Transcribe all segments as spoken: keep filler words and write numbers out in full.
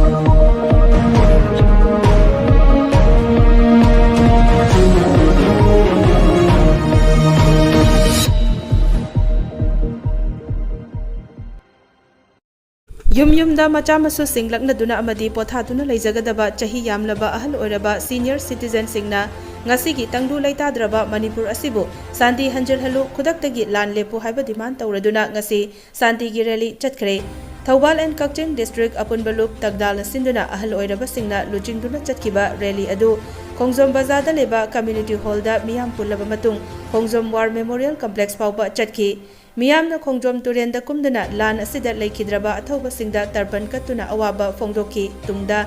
ꯌꯨꯝ ꯌꯨꯝꯗ ꯃꯆꯥ ꯃꯁꯨꯁꯤꯡ ꯂꯛꯅꯗꯨꯅ ꯑꯃꯗꯤ ꯄꯣꯊꯥꯗꯨꯅ ꯂꯩꯖꯒꯗꯕ ꯆꯍꯤ ꯌꯥꯝꯂꯕ ꯑꯍꯜ ꯑꯣꯏꯔꯕ senior citizenꯁꯤꯡꯅ ꯉꯁꯤꯒꯤ ꯇꯪꯗꯨ ꯂꯩꯇꯥꯗ꯭ꯔꯕ ꯃꯅꯤꯄꯨꯔ ꯑꯁꯤꯕꯨ ꯁꯥꯟꯇꯤ ꯍꯟꯖꯤꯜꯍꯜꯂꯨ, ꯈꯨꯗꯛꯇꯒꯤ ꯂꯥꯟ ꯂꯦꯞꯄꯨ ꯍꯥꯏꯕ demand ꯇꯧꯔꯗꯨꯅ ꯉꯁꯤ ꯁꯥꯟꯇꯤꯒꯤ rally ꯆꯠꯈ꯭ꯔꯦ꯫ ꯊꯧꯕꯥꯜ and ꯀꯛꯆꯤꯡ district ꯑꯄꯨꯟꯕ ꯂꯨꯞ ꯇꯒꯗꯥꯜꯅ ꯁꯤꯟꯗꯨꯅ ꯑꯍꯜ ꯑꯣꯏꯔꯕꯁꯤꯡꯅ ꯂꯨꯆꯤꯡꯗꯨꯅ ꯆꯠꯈꯤꯕ rally ꯑꯗꯨ ꯈꯣꯡꯖꯣꯝ ꯕꯖꯥꯔꯗ ꯂꯩꯕ community hallꯗ ꯃꯤꯌꯥꯝ ꯄꯨꯜꯂꯕ ꯃꯇꯨꯡ ꯈꯣꯡꯖꯣꯝ War Memorial Complex ꯐꯥꯎꯕ ꯆꯠꯈꯤ꯫ ꯃꯤꯌꯥꯝꯅ ꯈꯣꯡꯖꯣꯝ ꯇꯨꯔꯦꯜꯗ ꯀꯨꯝꯗꯨꯅ ꯂꯥꯟ ꯑꯁꯤꯗ ꯂꯩꯈꯤꯗ꯭ꯔꯕ ꯑꯊꯧꯕꯁꯤꯡꯗ ꯇꯔꯄꯟ ꯀꯠꯇꯨꯅ ꯑꯋꯥꯕ ꯐꯣꯡꯗꯣꯛꯈꯤ꯫ ꯇꯨꯡꯗ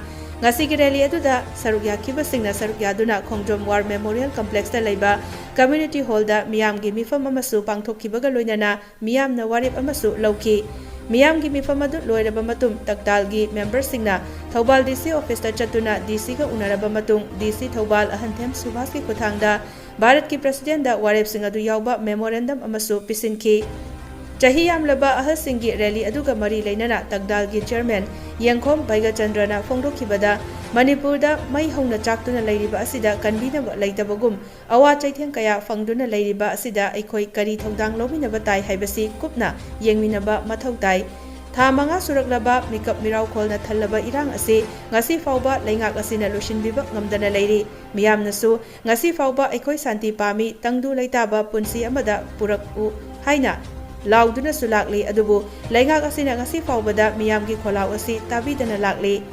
ꯉꯁꯤꯒꯤ rally ꯑꯗꯨꯗ ꯁꯔꯨꯛ ꯌꯥꯈꯤꯕꯁꯤꯡꯅ ꯁꯔꯨꯛ ꯌꯥꯗꯨꯅ ꯈꯣꯡꯖꯣꯝ War Memorial Complexꯇ ꯂꯩꯕ community hallꯗ ꯃꯤꯌꯥꯝꯒꯤ ꯃꯤꯐꯝ ꯑꯃꯁꯨ ꯄꯥꯡꯊꯣꯛꯈꯤꯕꯒ ꯂꯣꯏꯅꯅ ꯃꯤꯌꯥꯝꯅ ꯋꯥꯔꯦꯞ ꯑꯃꯁꯨ ꯂꯧꯈꯤ꯫ ꯃꯤꯌꯥꯝꯒꯤ ꯃꯤꯐꯝ ꯑꯗꯨ ꯂꯣꯏꯔꯕ ꯃꯇꯨꯡ ꯇꯛꯇꯥꯜꯒꯤ memberꯁꯤꯡꯅ ꯊꯧꯕꯥꯜ DC officeꯇ ꯆꯠꯇꯨꯅ DCꯒ ꯎꯅꯔꯕ ꯃꯇꯨꯡ DC ꯊꯧꯕꯥꯜ ꯑꯍꯟꯊꯦꯝ ꯁꯨꯚꯥꯁꯀꯤ ꯈꯨꯠꯊꯥꯡꯗ ꯚꯥꯔꯠꯀꯤ presidentꯗ ꯋꯥꯔꯦꯞꯁꯤꯡ ꯑꯗꯨ ꯌꯥꯎꯕ memorandum ꯑꯃꯁꯨ ꯄꯤꯁꯤꯟꯈꯤ꯫ ꯆꯍꯤ ꯌꯥꯝꯂꯕ ꯑꯍꯜꯁꯤꯡꯒꯤ rally ꯑꯗꯨꯒ ꯃꯔꯤ ꯂꯩꯅꯅ ꯇꯛꯗꯥꯜꯒꯤ chairman ꯌꯦꯡꯈꯣꯝ ꯕꯩꯒꯆꯟꯗ꯭ꯔꯅ ꯐꯣꯡꯗꯣꯛꯈꯤꯕꯗ, ꯃꯅꯤꯄꯨꯔꯗ ꯃꯩ ꯍꯧꯅ ꯆꯥꯛꯇꯨꯅ ꯂꯩꯔꯤꯕ ꯑꯁꯤꯗ ꯀꯟꯕꯤꯅꯕ ꯂꯩꯇꯕꯒꯨꯝ, ꯑꯋꯥ ꯆꯩꯊꯦꯡ ꯀꯌꯥ ꯐꯪꯗꯨꯅ ꯂꯩꯔꯤꯕ ꯑꯁꯤꯗ ꯑꯩꯈꯣꯏ ꯀꯔꯤ ꯊꯧꯗꯥꯡ ꯂꯧꯃꯤꯟꯅꯕ ꯇꯥꯏ ꯍꯥꯏꯕꯁꯤ ꯀꯨꯞꯅ ꯌꯦꯡꯃꯤꯟꯅꯕ ꯃꯊꯧ ꯇꯥꯏ꯫ ꯊꯥ ꯃꯉꯥ ꯁꯨꯔꯛꯂꯕ ꯃꯤꯀꯞ ꯃꯤꯔꯥꯎꯈꯣꯜꯅ ꯊꯜꯂꯕ ꯏꯔꯥꯡ ꯑꯁꯤ ꯉꯁꯤ ꯐꯥꯎꯕ ꯂꯩꯉꯥꯛ ꯑꯁꯤꯅ ꯂꯣꯏꯁꯤꯟꯕꯤꯕ ꯉꯝꯗꯅ ꯂꯩꯔꯤ꯫ ꯃꯤꯌꯥꯝꯅꯁꯨ ꯉꯁꯤ ꯐꯥꯎꯕ ꯑꯩꯈꯣꯏ ꯁꯥꯟꯇꯤ ꯄꯥꯝꯃꯤ, ꯇꯪꯗꯨ ꯂꯩꯇꯥꯕ ꯄꯨꯟꯁꯤ ꯑꯃꯗ ꯄꯨꯔꯛꯎ ꯍꯥꯏꯅ ꯂꯥꯎꯗꯨꯅꯁꯨ ꯂꯥꯛꯂꯤ꯫ ꯑꯗꯨꯕꯨ ꯂꯩꯉꯥꯛ ꯑꯁꯤꯅ ꯉꯁꯤ ꯐꯥꯎꯕꯗ ꯃꯤꯌꯥꯝꯒꯤ ꯈꯣꯜꯂꯥꯎ ꯑꯁꯤ ꯇꯥꯕꯤꯗꯅ ꯂꯥꯛꯂꯤ꯫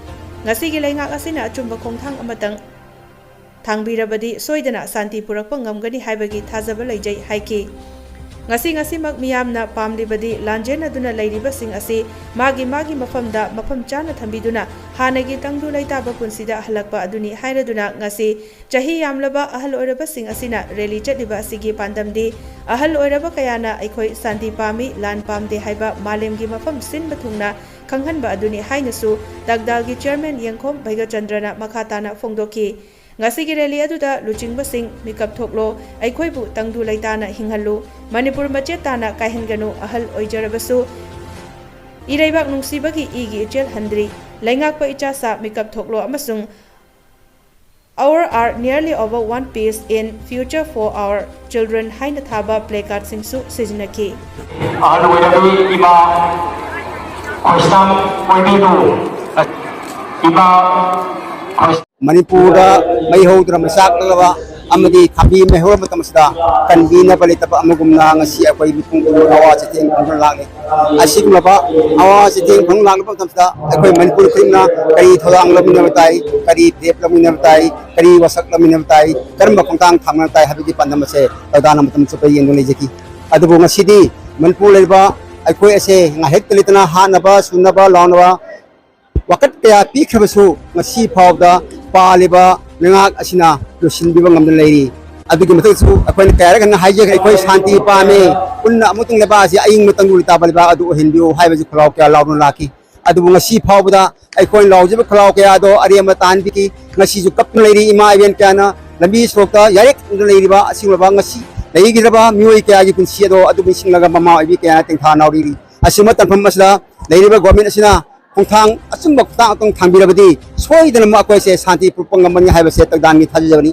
ꯉꯁꯤꯒꯤ ꯂꯩꯉꯥꯛ ꯑꯁꯤꯅ ꯑꯆꯨꯝꯕ ꯈꯣꯡꯊꯥꯡ ꯑꯃꯇꯪ ꯊꯥꯡꯕꯤꯔꯕꯗꯤ ꯁꯣꯏꯗꯅ ꯁꯥꯟꯇꯤ ꯄꯨꯔꯛꯄ ꯉꯝꯒꯅꯤ ꯍꯥꯏꯕꯒꯤ ꯊꯥꯖꯕ ꯂꯩꯖꯩ ꯍꯥꯏꯈꯤ꯫ ꯉꯁꯤ ꯉꯁꯤꯃꯛ ꯃꯤꯌꯥꯝꯅ ꯄꯥꯝꯂꯤꯕꯗꯤ ꯂꯥꯟꯖꯦꯟꯅꯗꯨꯅ ꯂꯩꯔꯤꯕꯁꯤꯡ ꯑꯁꯤ ꯃꯥꯒꯤ ꯃꯥꯒꯤ ꯃꯐꯝꯗ ꯃꯐꯝ ꯆꯥꯅ ꯊꯝꯕꯤꯗꯨꯅ ꯍꯥꯟꯅꯒꯤ ꯇꯪꯗꯨ ꯂꯩꯇꯥꯕ ꯄꯨꯟꯁꯤꯗ ꯍꯜꯂꯛꯄ ꯑꯗꯨꯅꯤ ꯍꯥꯏꯔꯗꯨꯅ ꯉꯁꯤ ꯆꯍꯤ ꯌꯥꯝꯂꯕ ꯑꯍꯜ ꯑꯣꯏꯔꯕꯁꯤꯡ ꯑꯁꯤꯅ rally ꯆꯠꯂꯤꯕ ꯑꯁꯤꯒꯤ ꯄꯥꯟꯗꯝꯗꯤ ꯑꯍꯜ ꯑꯣꯏꯔꯕ ꯀꯌꯥꯅ ꯑꯩꯈꯣꯏ ꯁꯥꯟꯇꯤ ꯄꯥꯝꯃꯤ, ꯂꯥꯟ ꯄꯥꯝꯗꯦ ꯍꯥꯏꯕ ꯃꯥꯂꯦꯝꯒꯤ ꯃꯐꯝ ꯁꯤꯟꯕ ꯊꯨꯡꯅ ꯈꯪꯍꯟꯕ ꯑꯗꯨꯅꯤ ꯍꯥꯏꯅꯁꯨ ꯇꯛꯗꯥꯜꯒꯤ chairman ꯌꯦꯡꯈꯣꯝ ꯚꯩꯒꯆꯟꯗ꯭ꯔꯅ ꯃꯈꯥ ꯇꯥꯅ ꯐꯣꯡꯗꯣꯛꯈꯤ꯫ ꯉꯁꯤꯒꯤ rally ꯑꯗꯨꯗ ꯂꯨꯆꯤꯡꯕꯁꯤꯡ ꯃꯤꯀꯞ ꯊꯣꯛꯂꯣ, ꯑꯩꯈꯣꯏꯕꯨ ꯇꯪꯗꯨ ꯂꯩꯇꯥꯅ ꯍꯤꯡꯍꯜꯂꯨ, ꯃꯅꯤꯄꯨꯔ ꯃꯆꯦꯠ ꯇꯥꯅ ꯀꯥꯏꯍꯟꯒꯅꯨ, ꯑꯍꯜ ꯑꯣꯏꯖꯔꯕꯁꯨ ꯏꯔꯩꯕꯥꯛ ꯅꯨꯡꯁꯤꯕꯒꯤ ꯏꯒꯤ ꯏꯆꯦꯜ ꯍꯟꯗ꯭ꯔꯤ, ꯂꯩꯉꯥꯛꯄ ꯏꯆꯥꯁꯥ ꯃꯤꯀꯞ ꯊꯣꯛꯂꯣ ꯑꯃꯁꯨꯡ Our are nearly over one piece in future for our children ꯍꯥꯏꯅ ꯊꯥꯕ placardꯁꯤꯡꯁꯨ ꯁꯤꯖꯤꯟꯅꯈꯤ꯫ ꯑꯍꯜ ꯑꯣꯏꯔꯕꯤ ꯏꯃꯥ ꯈꯣꯏꯁꯅꯥꯝ ꯑꯣꯏꯕꯤꯕꯨ, ꯏꯃꯥ ꯈꯣꯏ- ꯃꯅꯤꯄꯨꯔꯗ ꯃꯩ ꯍꯧꯗꯨꯅ ꯃꯩꯆꯥꯛꯂꯕ ꯑꯃꯗꯤ ꯈꯥꯝꯕꯤ ꯃꯩ ꯍꯧꯔꯕ ꯃꯇꯝ ꯑꯁꯤꯗ ꯀꯟꯕꯤꯅꯕ ꯂꯩꯇꯕ ꯑꯃꯒꯨꯝꯅ ꯉꯁꯤ ꯑꯩꯈꯣꯏ ꯃꯤꯄꯨꯝ ꯈꯨꯗꯤꯡꯃꯛ ꯑꯋꯥ ꯆꯩꯊꯦꯡ ꯐꯪꯗꯨꯅ ꯂꯥꯛꯂꯤ꯫ ꯑꯁꯤꯒꯨꯝꯂꯕ ꯑꯋꯥ ꯆꯩꯊꯦꯡ ꯐꯪ ꯂꯥꯛꯂꯕ ꯃꯇꯝꯁꯤꯗ ꯑꯩꯈꯣꯏ ꯃꯅꯤꯄꯨꯔ ꯈꯨꯗꯤꯡꯃꯛꯅ ꯀꯔꯤ ꯊꯧꯗꯥꯡ ꯂꯧꯃꯤꯟꯅꯕ ꯇꯥꯏ, ꯀꯔꯤ ꯐꯤꯔꯦꯞ ꯂꯧꯃꯤꯟꯅꯕ ꯇꯥꯏ, ꯀꯔꯤ ꯋꯥꯁꯛ ꯂꯧꯃꯤꯟꯅꯕ ꯇꯥꯏ, ꯀꯔꯝꯕ ꯈꯣꯡꯊꯥꯡ ꯊꯥꯡꯅꯕ ꯇꯥꯏ ꯍꯥꯏꯕꯒꯤ ꯄꯥꯟꯗꯝ ꯑꯁꯦ ꯇꯧꯗꯥꯅ ꯃꯇꯝ ꯆꯨꯞꯄ ꯌꯦꯡꯗꯨꯅ ꯂꯩꯖꯈꯤ꯫ ꯑꯗꯨꯕꯨ ꯉꯁꯤꯗꯤ ꯃꯅꯤꯄꯨꯔ ꯂꯩꯔꯤꯕ ꯑꯩꯈꯣꯏ ꯑꯁꯦ ꯉꯥꯏꯍꯥꯛꯇ ꯂꯩꯇꯅ ꯍꯥꯠꯅꯕ, ꯁꯨꯅꯕ, ꯂꯥꯎꯅꯕ ꯋꯥꯀꯠ ꯀꯌꯥ ꯄꯤꯈ꯭ꯔꯕꯁꯨ ꯉꯁꯤ ꯐꯥꯎꯕꯗ ꯄꯥꯜꯂꯤꯕ ꯂꯩꯉꯥꯛ ꯑꯁꯤꯅ ꯂꯣꯏꯁꯤꯟꯕꯤꯕ ꯉꯝꯗꯅ ꯂꯩꯔꯤ꯫ ꯑꯗꯨꯒꯤ ꯃꯊꯛꯇꯁꯨ ꯑꯩꯈꯣꯏꯅ ꯀꯌꯥꯔꯛ ꯍꯟꯅ ꯍꯥꯏꯖꯈ꯭ꯔꯦ, ꯑꯩꯈꯣꯏ ꯁꯥꯟꯇꯤ ꯄꯥꯝꯃꯤ, ꯄꯨꯟꯅ ꯑꯃꯨꯛꯇꯪ ꯂꯩꯕꯥꯛ ꯑꯁꯤ ꯑꯏꯪꯕ ꯇꯪꯗꯨ ꯂꯩꯇꯥꯕ ꯂꯩꯕꯥꯛ ꯑꯗꯨ ꯑꯣꯏꯍꯟꯕꯤꯌꯨ ꯍꯥꯏꯕꯁꯤ ꯈꯣꯜꯂꯥꯎ ꯀꯌꯥ ꯂꯥꯎꯗꯨꯅ ꯂꯥꯛꯈꯤ꯫ ꯑꯗꯨꯕꯨ ꯉꯁꯤ ꯐꯥꯎꯕꯗ ꯑꯩꯈꯣꯏꯅ ꯂꯥꯎꯖꯕ ꯈꯣꯜꯂꯥꯎ ꯀꯌꯥ ꯑꯗꯣ ꯑꯔꯦꯝꯕ ꯇꯥꯍꯟꯕꯤꯈꯤ꯫ ꯉꯁꯤꯁꯨ ꯀꯞꯇꯨꯅ ꯂꯩꯔꯤ ꯏꯃꯥ ꯏꯕꯦꯟ ꯀꯌꯥꯅ, ꯂꯝꯕꯤ ꯁꯣꯔꯣꯛꯇ ꯌꯥꯔꯦꯛ ꯂꯩꯔꯤꯕ ꯑꯁꯤꯒꯨꯝꯂꯕ ꯉꯁꯤ ꯂꯩꯈꯤꯗ꯭ꯔꯕ ꯃꯤꯑꯣꯏ ꯀꯌꯥꯒꯤ ꯄꯨꯟꯁꯤ ꯑꯗꯣ ꯑꯗꯨꯕꯨ ꯅꯤꯡꯁꯤꯡꯂꯒ ꯃꯃꯥ ꯑꯣꯏꯕꯤ ꯀꯌꯥꯅ ꯇꯦꯡꯊꯥ ꯅꯥꯎꯔꯤꯔꯤ꯫ ꯑꯁꯤꯒꯨꯝꯕ ꯇꯥꯟꯐꯝ ꯑꯁꯤꯗ ꯂꯩꯔꯤꯕ ꯒꯣꯔꯃꯦꯟ ꯑꯁꯤꯅ ꯈꯣꯡꯊꯥꯡ ꯑꯆꯨꯝꯕ ꯈꯣꯡꯊꯥꯡ ꯑꯃꯇꯪ ꯊꯥꯡꯕꯤꯔꯕꯗꯤ ꯁꯣꯏꯗꯅꯃꯛ ꯑꯩꯈꯣꯏꯁꯦ ꯁꯥꯟꯇꯤ ꯄꯨꯔꯛꯄ ꯉꯝꯒꯅꯤ ꯍꯥꯏꯕꯁꯦ ꯇꯧꯗꯥꯡꯒꯤ ꯊꯥꯖꯖꯕꯅꯤ꯫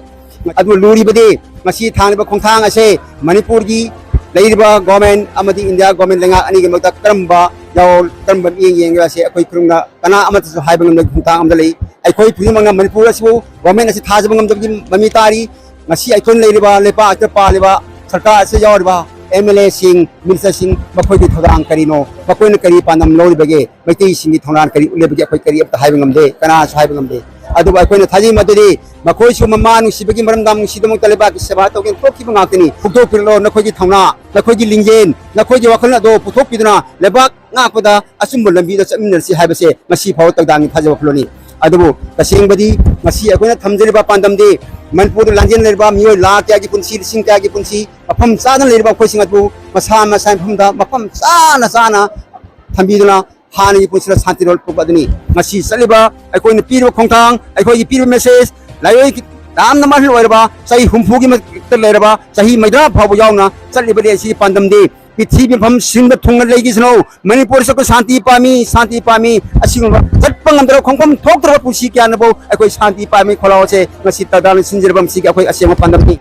ꯑꯗꯨ ꯂꯨꯔꯤꯕꯗꯤ ꯉꯁꯤ ꯊꯥꯡꯂꯤꯕ ꯈꯣꯡꯊꯥꯡ ꯑꯁꯦ ꯃꯅꯤꯄꯨꯔꯒꯤ ꯂꯩꯔꯤꯕ ꯒꯣꯔꯃꯦꯟ ꯑꯃꯗꯤ ꯏꯟꯗꯤꯌꯥ ꯒꯣꯔꯃꯦꯟ ꯂꯩꯉꯥꯛ ꯑꯅꯤꯒꯤ ꯃꯔꯛꯇ ꯀꯔꯝꯕ ꯌꯥꯎ-, ꯀꯔꯝꯕ ꯃꯤꯠꯌꯦꯡ ꯌꯦꯡꯒꯦ ꯍꯥꯏꯁꯦ ꯑꯩꯈꯣꯏ ꯈꯨꯗꯤꯡꯃꯛꯅ ꯀꯅꯥ ꯑꯃꯠꯇꯁꯨ ꯍꯥꯏꯕ ꯉꯝꯗꯕꯒꯤ ꯈꯣꯡꯊꯥꯡ ꯑꯃꯗ ꯂꯩ꯫ ꯑꯩꯈꯣꯏ ꯈꯨꯗꯤꯡꯃꯛꯅ ꯃꯅꯤꯄꯨꯔ ꯑꯁꯤꯕꯨ ꯒꯣꯔꯃꯦꯟ ꯑꯁꯤ ꯊꯥꯖꯕ ꯉꯝꯗꯕꯒꯤ ꯃꯃꯤ ꯇꯥꯔꯤ꯫ ꯉꯁꯤ ꯑꯩꯈꯣꯏꯅ ꯂꯩꯔꯤꯕ ꯂꯩꯄꯥꯛ ꯑꯁꯤꯗ ꯄꯥꯜꯂꯤꯕ ꯁꯔꯀꯥꯔ ꯑꯁꯤꯗ ꯌꯥꯎꯔꯤꯕ ꯑꯦꯝ ꯑꯦꯜ ꯑꯦꯁꯤꯡ, ꯃꯤꯅꯤꯁꯇꯔꯁꯤꯡ, ꯃꯈꯣꯏꯒꯤ ꯊꯧꯗꯥꯡ ꯀꯔꯤꯅꯣ? ꯃꯈꯣꯏꯅ ꯀꯔꯤ ꯄꯥꯟꯗꯝ ꯂꯧꯔꯤꯕꯒꯦ? ꯃꯩꯇꯩꯁꯤꯡꯒꯤ ꯊꯧꯅꯥ ꯀꯔꯤ ꯎꯠꯂꯤꯕꯒꯦ? ꯑꯩꯈꯣꯏ ꯀꯔꯤ ꯑꯃꯠꯇ ꯍꯥꯏꯕ ꯉꯝꯗꯦ, ꯀꯅꯥꯁꯨ ꯍꯥꯏꯕ ꯉꯝꯗꯦ꯫ ꯑꯗꯨꯕꯨ ꯑꯩꯈꯣꯏꯅ ꯊꯥꯖꯩ ꯃꯗꯨꯗꯤ ꯃꯈꯣꯏꯁꯨ ꯃꯃꯥ ꯅꯨꯡꯁꯤꯕꯒꯤ ꯃꯔꯝꯗꯝ ꯅꯨꯡꯁꯤꯗꯃꯛꯇ ꯂꯩꯕꯥꯛꯀꯤ ꯁꯦꯕꯥ ꯇꯧꯒꯦꯅ ꯊꯣꯛꯈꯤꯕ ꯉꯥꯛꯇꯅꯤ꯫ ꯐꯣꯡꯗꯣꯛꯄꯤꯔꯛꯂꯣ ꯅꯈꯣꯏꯒꯤ ꯊꯧꯅꯥ, ꯅꯈꯣꯏꯒꯤ ꯂꯤꯡꯖꯦꯜ, ꯅꯈꯣꯏꯒꯤ ꯋꯥꯈꯜ ꯑꯗꯣ ꯄꯨꯊꯣꯛꯄꯤꯗꯨꯅ ꯂꯩꯕꯥꯛ ꯉꯥꯛꯄꯗ ꯑꯆꯨꯝꯕ ꯂꯝꯕꯤꯗ ꯆꯠꯃꯤꯟꯅꯔꯁꯤ ꯍꯥꯏꯕꯁꯦ ꯉꯁꯤ ꯐꯥꯎꯕ ꯇꯧꯗꯥꯡꯒꯤ ꯊꯥꯖꯕ ꯋꯥꯈꯜꯂꯣꯟꯅꯤ꯫ ꯑꯗꯨꯕꯨ ꯇꯁꯦꯡꯕꯗꯤ ꯉꯁꯤ ꯑꯩꯈꯣꯏꯅ ꯊꯝꯖꯔꯤꯕ ꯄꯥꯟꯗꯝꯗꯤ ꯃꯅꯤꯄꯨꯔꯗ ꯂꯥꯟꯖꯦꯜ ꯂꯩꯔꯕ ꯃꯤꯑꯣꯏ ꯂꯥꯈ ꯀꯌꯥꯒꯤ ꯄꯨꯟꯁꯤ, ꯂꯤꯁꯤꯡ ꯀꯌꯥꯒꯤ ꯄꯨꯟꯁꯤ ꯃꯐꯝ ꯆꯥꯗꯅ ꯂꯩꯔꯤꯕ ꯑꯩꯈꯣꯏꯁꯤꯡ ꯑꯗꯨ ꯃꯁꯥ ꯃꯁꯥꯒꯤ ꯃꯐꯝꯗ ꯃꯐꯝ ꯆꯥꯅ ꯆꯥꯅ ꯊꯝꯕꯤꯗꯨꯅ ꯍꯥꯟꯅꯒꯤ ꯄꯨꯟꯁꯤꯗ ꯁꯥꯟꯇꯤ ꯂꯣꯟ ꯄꯨꯔꯛꯄ ꯑꯗꯨꯅꯤ꯫ ꯉꯁꯤ ꯆꯠꯂꯤꯕ ꯑꯩꯈꯣꯏꯅ ꯄꯤꯔꯤꯕ ꯈꯣꯡꯊꯥꯡ, ꯑꯩꯈꯣꯏꯒꯤ ꯄꯤꯔꯤꯕ ꯃꯦꯁꯦꯖ, ꯂꯥꯏꯑꯣꯏ ꯌꯥꯝꯅ ꯑꯍꯜ ꯑꯣꯏꯔꯕ, ꯆꯍꯤ ꯍꯨꯝꯐꯨꯒꯤ ꯃꯊꯛꯇ ꯂꯩꯔꯕ, ꯆꯍꯤ ꯃꯩꯗ꯭ꯔꯥ ꯐꯥꯎꯕ ꯌꯥꯎꯅ ꯆꯠꯂꯤꯕ ꯂꯦꯟ ꯑꯁꯤꯒꯤ ꯄꯥꯟꯗꯝꯗꯤ ꯄ꯭ꯔꯤꯊꯤꯕꯤ ꯃꯐꯝ ꯁꯤꯟꯕ ꯊꯨꯡꯅ ꯂꯩꯈꯤꯁꯅꯨ꯫ ꯃꯅꯤꯄꯨꯔꯁꯨ ꯑꯩꯈꯣꯏ ꯁꯥꯟꯇꯤ ꯄꯥꯝꯃꯤ, ꯁꯥꯟꯇꯤ ꯄꯥꯝꯃꯤ꯫ ꯑꯁꯤꯒꯨꯝꯕ ꯆꯠꯄ ꯉꯝꯗ꯭ꯔꯕ, ꯈꯣꯡꯐꯝ ꯊꯣꯛꯇ꯭ꯔꯕ ꯄꯨꯟꯁꯤ ꯀꯌꯥꯅꯕꯨ ꯑꯩꯈꯣꯏ ꯁꯥꯟꯇꯤ ꯄꯥꯝꯃꯤ ꯈꯣꯜꯂꯥꯎ ꯑꯁꯦ ꯉꯁꯤ ꯇꯔꯥꯗꯥꯅ ꯁꯤꯟꯖꯔꯕ ꯑꯁꯤꯒꯤ ꯑꯩꯈꯣꯏ ꯑꯁꯦꯡꯕ ꯄꯥꯟꯗꯝꯅꯤ꯫